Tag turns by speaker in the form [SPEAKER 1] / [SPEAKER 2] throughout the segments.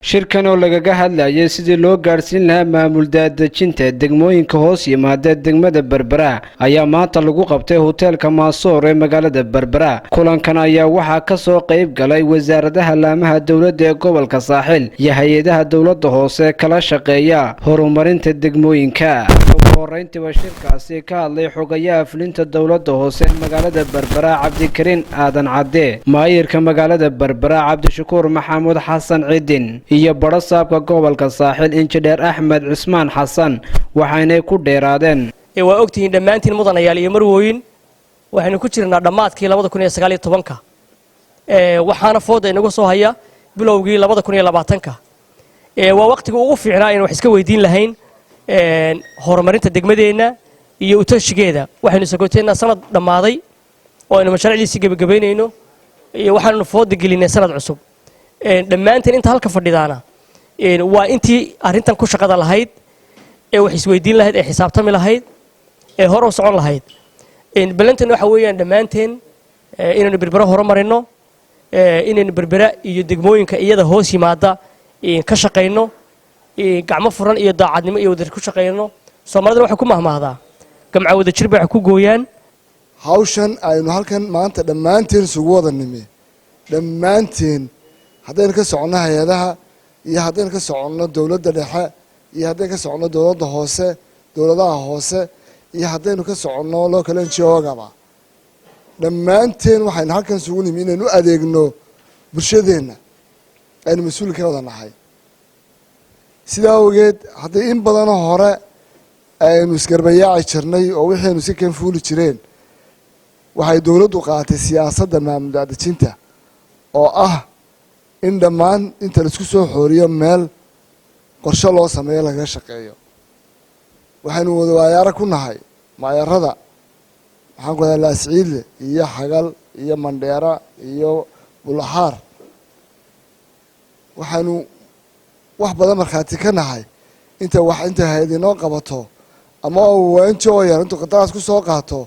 [SPEAKER 1] Shirkan oo lagaga hadlayay sidii loo gaadhsiin lahaa maamul daadejinta degmooyinka hoos yimaada degmada Berbera ayaa maanta lagu qabtay hoteelka Maasoor ee magaalada Berbera. Kulankan ayaa waxaa ka soo qayb galay wasaaradaha, laamaha dowladda ee gobolka Saaxil iyo hay-adaha dowladda hoose kala shaqeeya horumarinta degmooyinka. Ugu horeyntiiba shirkaasi ka hadlay xogayaha fulinta dowladda hoose ee magaalada Berbera, Cabdikariin Aadan Cadde, maayirka magaalada Berbera, Cabdishakuur Maxamuud Xasan Cidin, iyo badhasaabka gobolka Saaxil, Injineer Axmed Cismaan Xasan, waxaynay ku dheeraadeen.
[SPEAKER 2] Waa ogtihiin dhammaantiin, mudanayaal iyo marwooyin, waxaynu ku jirnaa dhammaadkii 2019-ka, waxaana fooda inagu soo haya bilowgii 2020-ka. Waa waqtiga ugu fiicnaa aynu wax iska weydiin lahayn horumarinta degmadeenna iyo utashigeeda. Waxaynu sagoteennaa sanad dhammaaday oo aynu mashaariicdiisii gebagabaynayno, iyo waxaanu fooda gelinay sanad cusub. Dhammaanteen inta halka fadhidaana waa intii arrintan ku shaqada lahayd ee wax isweydiin lahayd, ee xisaabtami lahayd, ee hor u socon lahayd. Ballantan waxa weeyaan dhammaanteen inaynu Berbera horumarino, inaynu Berbera iyo degmooyinka iyada hoos yimaada ka shaqayno, gacmo furan iyo daacadnimo iyo wadajir ku shaqayno. Soomaalidana waxay ku mahmaahdaa, "Gamca wadajir bay wax ku gooyaan."
[SPEAKER 3] Hawshan aynu halkan maanta dhammaanteen isugu wada nimi, dhammaanteen haddaynu ka soconno hay-adaha iyo haddaynu ka soconno dowladda dhexe iyo haddaynu ka soconno dowladda hoose, dowladaha hoose, iyo haddaynu ka soconno local NGO-gaba, dhammaanteen waxaynu halkan isugu nimi inaynu u adeegno bulshadeenna aynu mas-uul ka wada nahay. Sidaa awgeed, haddii in badanoo hore aynu isgarbayaaci jirnay oo wixii si kan fuuli jireen, waxay dowladdu qaatay siyaasadda maamul daadejinta oo ah in dhammaan inta laisku soo xooriyo meel qorshe loo sameeyo, lagaga shaqeeyo. Waxaynu wada waayaaro ku nahay maayarada, maxaan ku hadaa, Laasciidle iyo Xagal iyo Mandheera iyo Bulaxaar. Waxaynu wax badan markhaati ka nahay inta wax inta hay-ad inoo qabato ama NGO yar intuu qandaraas ku soo qaato,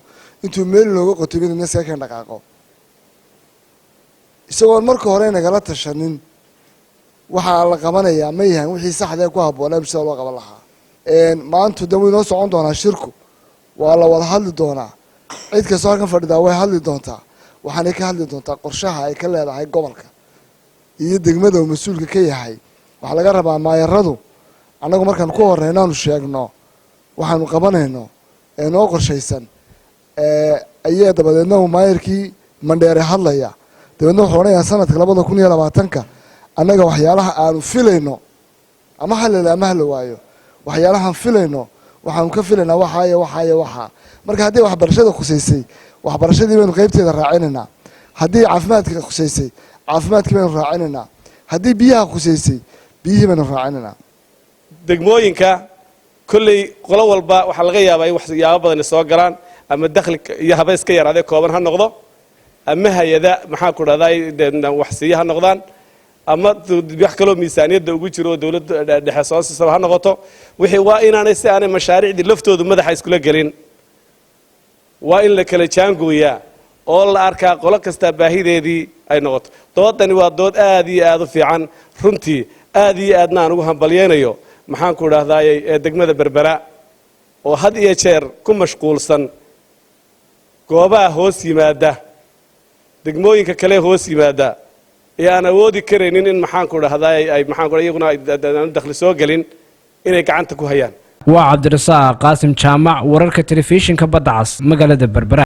[SPEAKER 3] intuu meel inooga qoto, midna iskaga kan dhaqaaqo isagoon marka hore nagala tashanin. Waxaa la qabanayaa ma yahan wixii saxda ee ku habboonaa bulshada loo qaban lahaa. Maantu de wuu inoo socon doonaa shirku, waa la wada hadli doonaa. Cid kastoo halkan fadhidaa way hadli doontaa, waxaanay ka hadli doontaa qorshaha ay ka leedahay gobolka iyo degmada uu mas-uulka ka yahay. Waxaa laga rabaa maayaradu, annagu markaan ku horeyno aanu sheegno waxaanu qabanayno ee noo qorshaysan, ayaa dabadeedna uu maayarkii Mandheere hadlaya. Dabeedna wuxuu odhanayaa, sanadka 2020-ka annaga waxyaalaha aanu filayno, ama halele ama hala waayo, waxyaalahaan filayno, waxaanu ka filaynaa waxaa iyo waxaa iyo waxaa. Marka haddii waxbarashada khusaysay, waxbarashadii baynu qeybteeda raacinaynaa. Haddii caafimaadka khusaysay, caafimaadkii baynu raacinaynaa. Haddii biyaha khusaysay, biyihii baynu raacinaynaa.
[SPEAKER 4] Degmooyinka kolley qolo walba waxaa laga yaabaa in waxyaabo badani soo galaan, ama dakhli iyo haba iska yaraadee kooban ha noqdo, ama hay-ada, maxaan ku dhahdaa, waxsiiya ha noqdaan, ama wax kaloo miisaaniyadda ugu jiro oo dowladda dhexe soo siisaba ha noqoto. Wixii waa inaanay si aanay mashaariicdii laftoodu madaxa iskula gelin, waa in la kala jaangooyaa oo la arkaa qolo kastaa baahideedii ay noqoto. Doodani waa dood aad iyo aad u fiican runtii, aad iyo aadna aan ugu hambalyaynayo, maxaan ku idhahdaayey, ee degmada Berbera oo had iyo jeer ku mashquulsan goobaha hoos yimaada, degmooyinka kale hoos yimaada ee aan awoodi karaynin in, maxaan ku dhahdaay, ay, maxaan ku, iyaguna aanu dakhli soo gelin, inay gacanta ku hayaan.
[SPEAKER 1] Waa Cabdirasaaq Qaasim Jaamac, wararka telefishinka Badda Cas, magaalada Berbera.